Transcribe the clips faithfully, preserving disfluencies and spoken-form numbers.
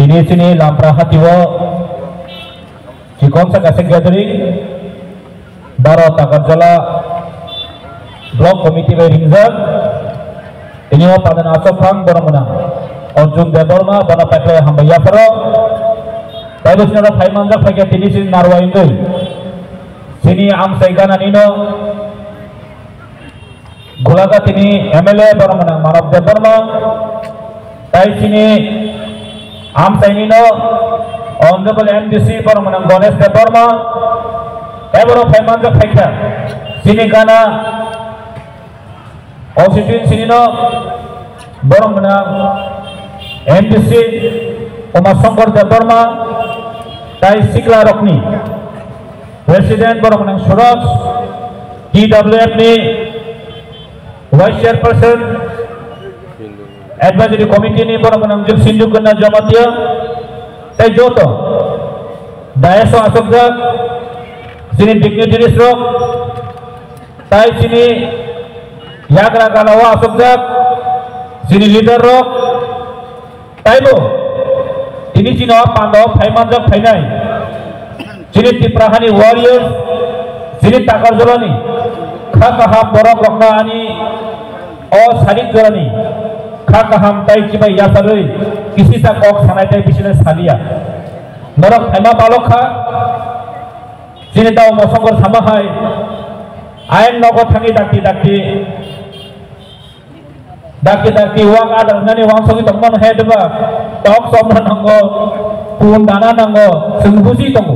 T C ni Lampra Hatio Chikonsa Kaisa Gathering, Baro Takarjala Block Committee bai ringjak. Tini o padana achok phang borok mwnang Arjun Debbarma, bono paipai hambai yapharo. Taibo sinaro phai manjak phaikha tini sini narwai wngwi. Sini amsai ganani no Gulaga tini M L A borok mwnang Manav Debbarma, tai sini amsaini no Honorable M D C borok mwnang Ganesh Debbarma, tai borok phai manjak phaikha sini gana constituency ni no borok mwnang M D C Uma Shankar Debbarma, tai sikla rokni President borok mwnang Suraj, T W F ni Vice Chairperson, Advisory Committee ni borok mwnang Juksinju Khanna Jamatia, tai joto dais o achukjak chini dignitaries rok, tai chini yagra gana o achukjak chini leader rok, taibo tini chini o panda o phai manjak phainai chini Tipra hani warriors, chini Takarjalani kha kaham borok rokno ani o sarik jorani kha kaham tai chibai yasarwi kisisa kok sanai tai bisino saliya. Norok phaima balok kha, chini tao mosongor sama hai ain nogo thangwi dakti dakti Dakti dakti wak adar nani wansogwi tongmano he deba, tok somna nango, pun dana nango, chwng buji tongo.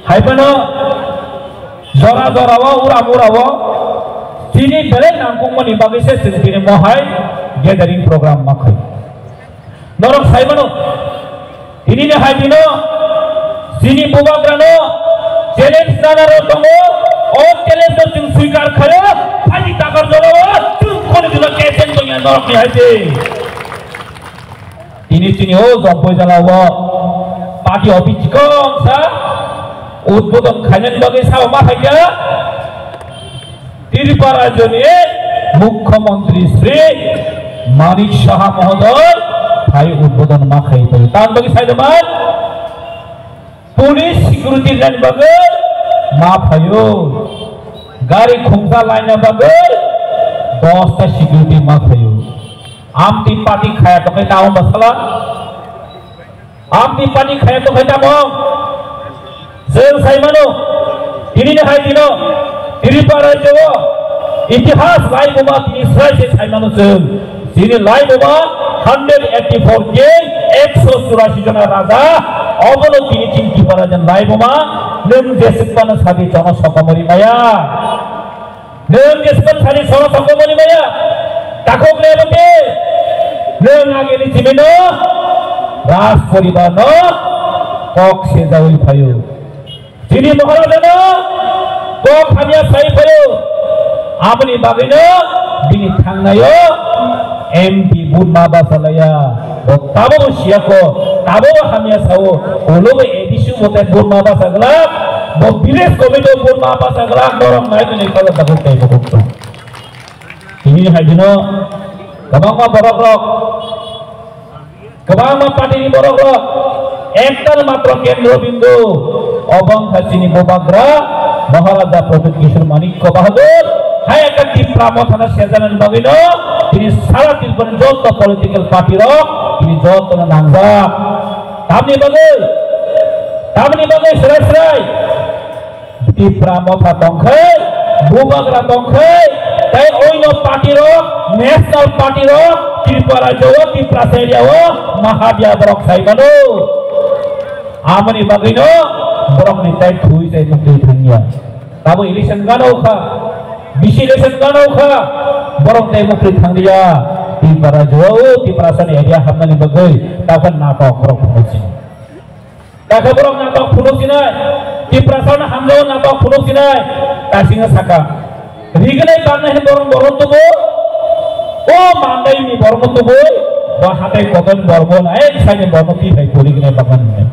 Hai phano jora jora o, uram ura o, chini belai nangkukmani bagwi se chwng tini mohai gathering program ma khai. Norok sai mano, tini ni hai dino chini bubagrano challenge nana rok tongo, o challenge no chwng swikar khaio, phaidi Takarjala o chwng khoni dino kesen tongya norok ni hai se. Tini chini o Jompoi jala o party office chikon sa udbodon khainani bagwi sao ma phaikha. Tripura rajyoni Mukhyamantri Shri Manik Saha mohodoy phai udbodon ma khai phaio. Tamni bagwi sai da man? Police security rani bagwi ma phaio. Gari khungsa laina bagwi dosta security ma phaio. Amtwi party khaya tongkhe tamo masala? Amtwi party khaya tongkhe tamo? Chwng sai mano, tini ni hai dino Tripura rajyo o itihas laibuma tini srai se sai mano chwng. Chini laibuma hundred eighty four K, ekso churasi jona raja, obono tini chini Tripura rajyo ni laibuma nwng jeswk phano sadi jono sokomori maya. Nwng jeswk sari soro sokoboni maya, takhuk lebote, nwng agini chimino, Raj poribar no, kok sejawi phaio. Chini Maharaja no, kok hamya sai phaio. Aboni bagwi no, bini thangnaio, M P vote ma bachalaiya. Bo tabo bo siyako, tabo bo hamya sao, ulo bo A D C mote vote ma bacha glak, bo village committee o vote ma bacha glak, norok nai tini kala dago tei bo kok. Tini hai dino, kwbangma borok rok, kwbangma party ni borok rok, ektal matro kendro bindu, obong kha chini bubagra, Maharaja Pradyut Kishore Manikya Bahadur, hai ekta Tipra Motha no sejanani bagwi no, tini sara Tripura ni joto political party rok, tini joto no nangjak. Tamni bagwi, tamni bagwi srai srai, Tipra Motha tongkhai, bubagra tongkhai, tai oino party rok, national party rok, Tripura rajyo o, Tiprasa area o, mahadia borok sai mano. Amoni bagwi no, borok ni tai thui sai mukti thangya. Tabo election gana ukha, bisi election gana ukha, borok tei mukti thangya, Tipra rajyo o, Tiprasa ni area hamnani bagwi, tabo natok borok phunuksin. Kakha borok natok phunuksinai, Tiprasa ni hamjao natok phunuksinai, kasingna saka. Rignai bagna hin borok borok tubu, o mandai ni borok tubu, ba hatai koton borok na, ek sai ni borok ti hai puri gnai bagna ni.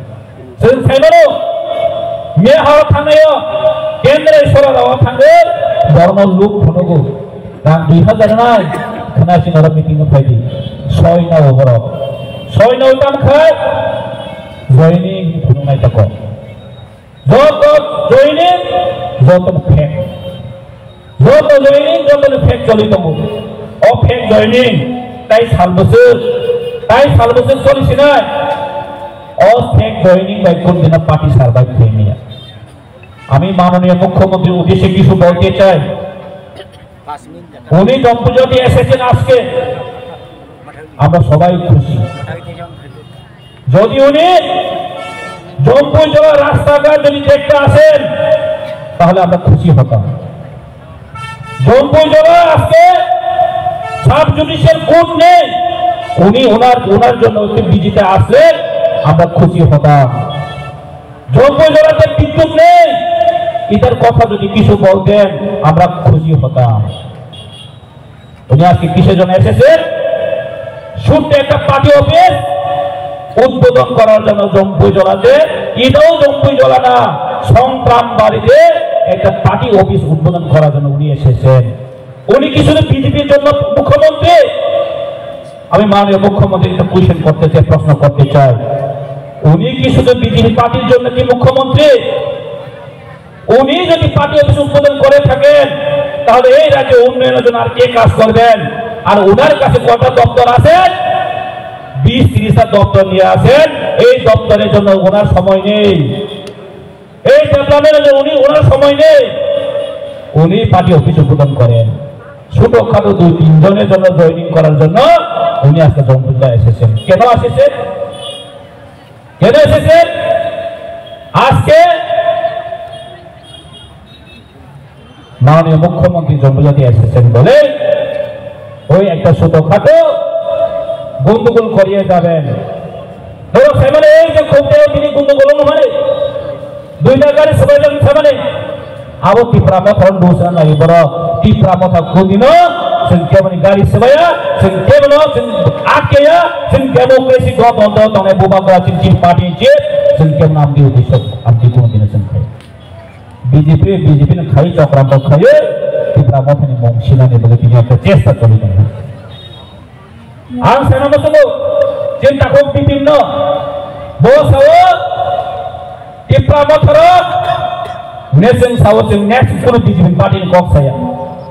Chwng saimano, miya horo thangnaio, kendrai sora rawa thangwi, borokno luk phunugo. Rang dui hajar nai, khna sing oro meeting no phaidi. Soi na borok. Soi noi tam khai joining phunuknai tako. Joto joining, joto fake. Joto joining, joto fake choli tongo. O fake joining, tai sal bwswk, tai sal bwswk choli sinai. O fake joining bai kun dina party survive khaimaya. আমি মাননীয় মুখ্যমন্ত্রীর উদ্দেশ্যে কিছু বলতে চাই। উনি জম্পুইজলা এসেছেন আজকে, আমরা সবাই খুশি। যদি উনি জম্পুইজলা রাস্তাঘাট যদি দেখতে আসেন, তাহলে আমরা খুশি হতাম। জম্পুইজলা আজকে সাব জুডিশিয়াল কোর্ট নেই, উনি ওনার, ওনার জন্য একটু ভিজিটে আসলে আমরা খুশি হতাম। জম্পুইজলাতে বিদ্যুৎ নেই, এটার কথা যদি কিছু বলতেন, আমরা খুশি হতাম। উনি আজকে কিসের জন্য এসেছেন? শুধু একটা পার্টি অফিস উদ্বোধন করার জন্য জম্পুইজলাতে, এটাও জম্পুইজলা না, সংগ্রাম বাড়িতে একটা পার্টি অফিস উদ্বোধন করার জন্য উনি এসেছেন। উনি কি শুধু বিজেপির জন্য মুখ্যমন্ত্রী? আমি মাননীয় মুখ্যমন্ত্রীকে কোশ্চেন করতে চাই, প্রশ্ন করতে চাই, উনি কি শুধু বিজেপি পার্টির জন্য কি মুখ্যমন্ত্রী? উনি যদি পার্টি অফিস উদ্বোধন করে থাকেন, তাহলে এই রাজ্যে উন্নয়নের জন্য আর কে কাজ করবেন? আর ওনার কাছে কটা দপ্তর আছে? বিশ তিরিশটা দপ্তর নিয়ে আছেন। এই দপ্তরের জন্য ওনার সময় নেই, এই ডেভেলপমেন্টের জন্য উনি, ওনার সময় নেই। উনি পার্টি অফিস উদ্বোধন করেন, ছোটখাটো দুই তিনজনের জন্য জয়েনিং করার জন্য উনি আজকে জম্পুইজলা এসেছেন। কেন এসেছেন? কেন এসেছেন? আজকে মাননীয় মুখ্যমন্ত্রী জম্পুইজলাতে এসেছেন বলে ওই একটা ছোটখাটো গন্ডগোল করিয়ে যাবেন। ধরো, সেখানে এই যে খুব তিনি গন্ডগোল মানে দুইটা গাড়ি সবাই যাবেন সেখানে। Abo Tipra Motha no nusa nai borok. Tipra Motha kudino, chwng keboni gari swbaya, chwng keboni chwng akeya, chwng democracy gothontro tongnai bubagra chwng chini party ni chief, chwng keboni amtwi uddesho, amtwi kuno dino chwng khai. B J P, B J P no khai chokranto khai, Tipra Motha ni mung sinani bagwi tini ekta chesta choli tongo. Ang sana musugo, chini takhuk bipin no, bo sao, Tipra Motha rok, neseng sao chwng next kuno B J P party ni kok saya.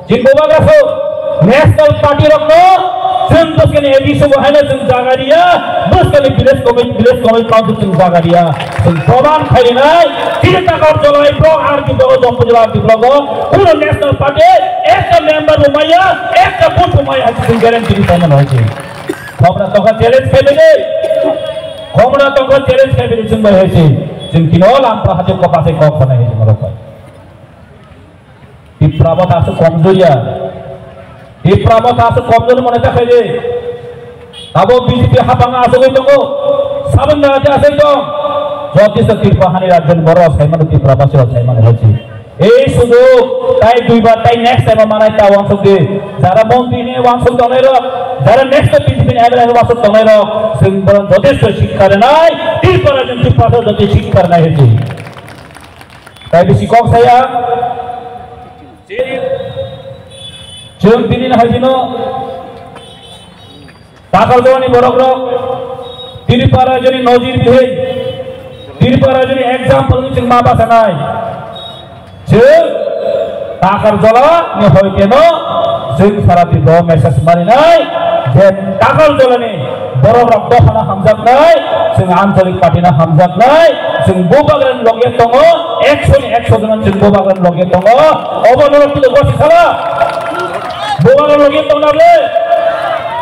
Chini bubagra so, national party rok no, chwng bwskani A D C bo haino chwng jaga riya, bwskani village committee, village committee council chwng jaga riya. Chwng proman khainai, chini Takarjala block, R D block, Jompuijala R D block o, kuno national party, ekta member bo maya, ekta vote bo maya, chwng guarantee di saimano hai chwng. Khomra tongkha challenge khaibidi. Khomra tongkha challenge khaibidi chwng bai hai chwng. Chwng tino lampa hati kopa se kok sanai hai chwng rok bai. Tipra Motha aswk komjor ya. Tipra Motha aswk komjor mone ta khaidi. Abo B J P hapang aswk oi tongo. Sabun na ati aswk tong. Jotisa Tipra hani rajyon boro saimano Tipra basi saimano hai chwng. Ei sujuk, tai duibar, tai next time manai ta wansuk di. Jara montri ni wansuk tongnai rok, jara next time B J P ni M L A ni wansuk tongnai rok, chwng bono jotesto sikha rwnai, Tripura ni Tripura jote sikha rwnai hai chwng. Tai bisi kok saya, chwng tini hai dino, Takarjala ni borok rok, Tripura rajyo ni nojir bihik, Tripura rajyo ni example ni chwng ma basanai. Chwng Takarjala ni hoite no chwng sara Tripura o message marinai je Takarjala ni borok rok dophano hamjaknai, chwng ancholik party no hamjaknai, chwng bubagra ni loge tongo, ekso ni ekso jona chwng bubagra ni loge tongo, obo norok twi gosisala. Bubagra logi tongna ble,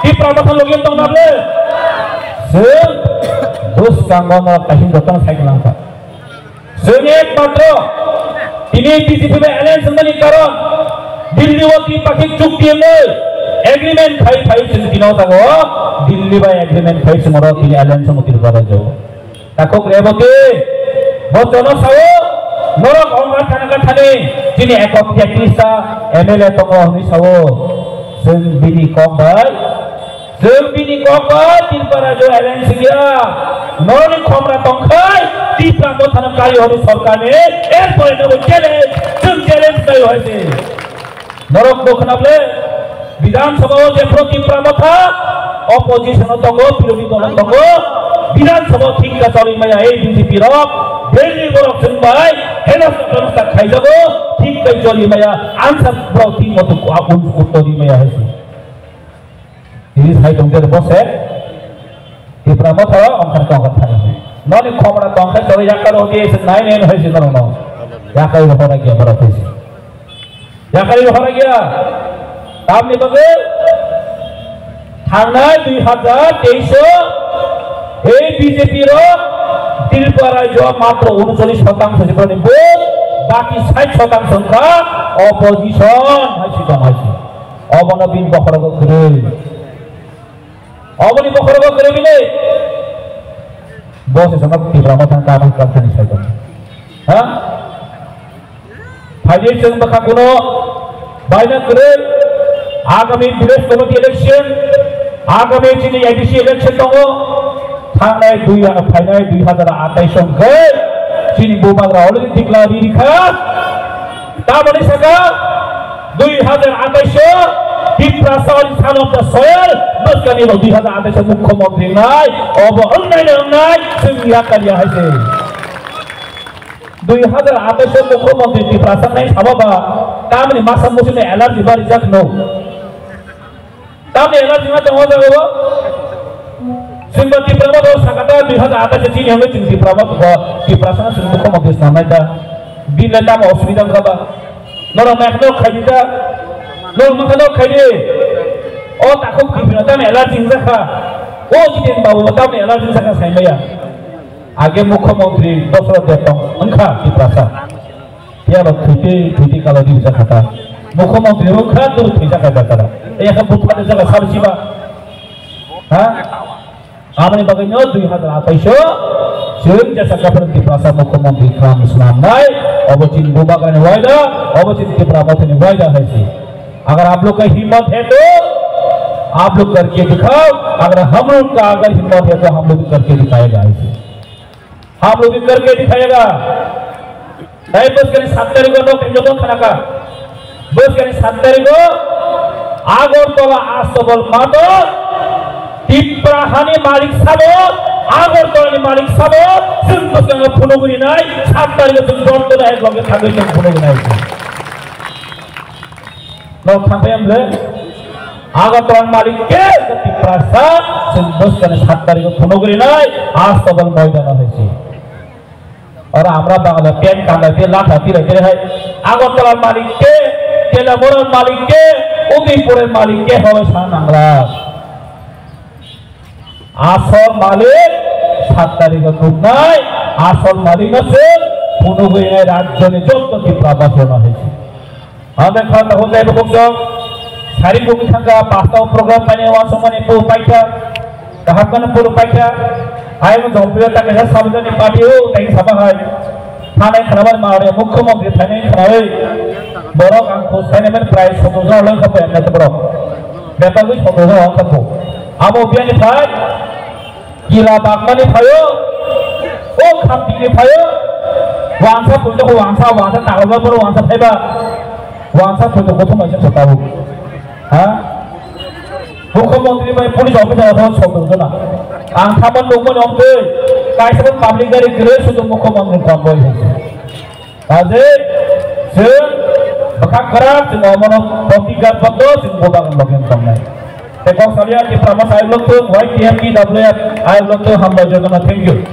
Tipra Motha logi tongna ble. Chwng bwskango no kahim jotono sai langkha. Chwng ekmatro tini B J P bai alliance wngmani karon Delhi o tripartite chukti wngwi agreement khai khai chwng tino jago Delhi bai agreement khai chwng oro tini alliance wngwi Tripura rajyo. Takhuk Reboti, bo jono sao, norok ongkha thani kha thani, chini ekok tektris ta M L A tongo hwnwi sao. Chwng bini kok bai, chwng bini kok bai Tripura rajyo alliance ya. Norokni khomra tongkhai, Tipra Mothano kai hwnwi sorkarni, erpore nobo challenge, chwng challenge kai hwnwi. Norok bo khwnable, Bidhan Sabha o jephru Tipra Motha, Opposition o tongo, birodhi dol o tongo, Bidhan Sabha thik khe choli maya, ei B J P rok, Delhi borok chwng bai, henos henos ta khaijago, thik khe choli maya, answer borok thik moto ku-, un-, uttor di maya hai se. Ini sai tong ter bose, Tipra Motha o ongkar tong kar thani. Noni khomra tong khe choli yakar o di se nai nai hai se nono. Yakar o hora kya bara hai se. Yakarwi rohorya. Tamni bagwi thangnai dui hazar teis o ei B J P rok Tripura rajyo matro unochollish shotangsho se vote, baki sait shotangsho wngkha opposition hai se tong hai se. Obono bini bokhorogo kwrwi. Oboni bokhorogo kwrwi bini. Bo se sono Tipra Motha ni kaphang kaphang ni sai tong. Ha? Phaidi chwng bwkha kuno baina kwrwi, agami village committee election, agami chini A D C election tongo, thangnai dui, phainai dui hazar atais hwnkhe chini bubagra already declare rikha. Tamoni saka dui hazar atais o Tiprasa ni son of the soil, bwskani bo dui hazar atais o mukhyamantri wngnai, obo wngnai na wngnai, chwng yakar ya hai se. Dui hazar atais o mukhyamantri Tiprasa nai sabo ba, tamni masa muchungni allergy ba rijak no. Tamni allergy ma tongo jaga bo. Chwng ba Tipra Motha sakata dui hazar atais chini hwnwi chwng Tipra Motha bo, Tiprasa no chwng mukhyamantri swnamnai da. Bini le tamo osubida wngkha ba. Norok mai kheno khaidi da. Norok mai kheno khaidi. O takhuk Tipra tamni allergy wngjakha. O Jiten Babu bo tamni allergy wngjakha saimaya. Age mukhyamantri Dasarath Debbarma wngkha Tiprasa. Phiya rok thwitwi thwitwi kalo rijak kha ta. Mukhyamantri wngkha duru thwijak kha ta. Aya khe buthar rijak kha sal siba. Ha? Aboni bagwi no dui hazar atais o chwng jesa kaphang Tiprasa mukhyamantri kham swnamnai, obo chini bubagrani waida, obo chini Tipra Mothani waida hai se. अगर आप लोग का हिम्मत है तो आप लोग करके दिखाओ, अगर हम लोग का अगर हिम्मत है तो हम लोग भी करके दिखाएगा ऐसे। हम लोग भी करके दिखाएगा। Tei bwskani sat tarikh o nok tei joto khanaka. Bwskani sat tarikh o Agartala Astabal mato Tipra hani malik sabo, Agartala ni malik sabo, chwng bwskango phunugwi nai, sat tarikh o chwng joto nai ek loge thangwi chwng phunugwi nai. Nok thangpai amle Agartala malik ke Tiprasa chwng bwskani sat tarikh o phunugwi nai, Astabal moidano hai se. Oro amra Bangla pen kanda te latha tira tira hai. Agartala malik ke, Teliamura malik ke, Udaipur malik ke hobe sa nangla. Asol malik sat tarikh o nuknai, asol malik no se phunugwi nai rajyo ni joto Tipra basi no hai se. Ang kha ta hojai bo kok jok. Sari bumi thangka pasta program pani wa somani pu paikha. Kaham kana puru paikha. Ai mo jompriya ta kaisa sabjani party o tai saba hai. Thanai khanabar mare mukhyamantri thanai khanai. Borok ang khos thanai men prai soto jon lang khapo emna borok. Beta gui soto jon lang khapo. Abo biyani phai. Gila bakmani phaio, o khamtini phaio, wansa puijo ko wansa, wansa tagalba poro wansa phaiba, wansa puijo kothom aisa sotabu. Ha? Mukhyamantri bai police officer aphano sokdong jona. Ang thaman nukmani omtwi, kaisa public gari kwrwi sudu mukhyamantri convoy hai. Kaje, chwng bwkhak kwrak, chwng omono bodyguard bokdo, chwng bubagan logi tongnai. Tei kok salia Tipra Motha ayuk lokthung, Y T F, T W F ayuk lokthung, hambai jotono, thank you.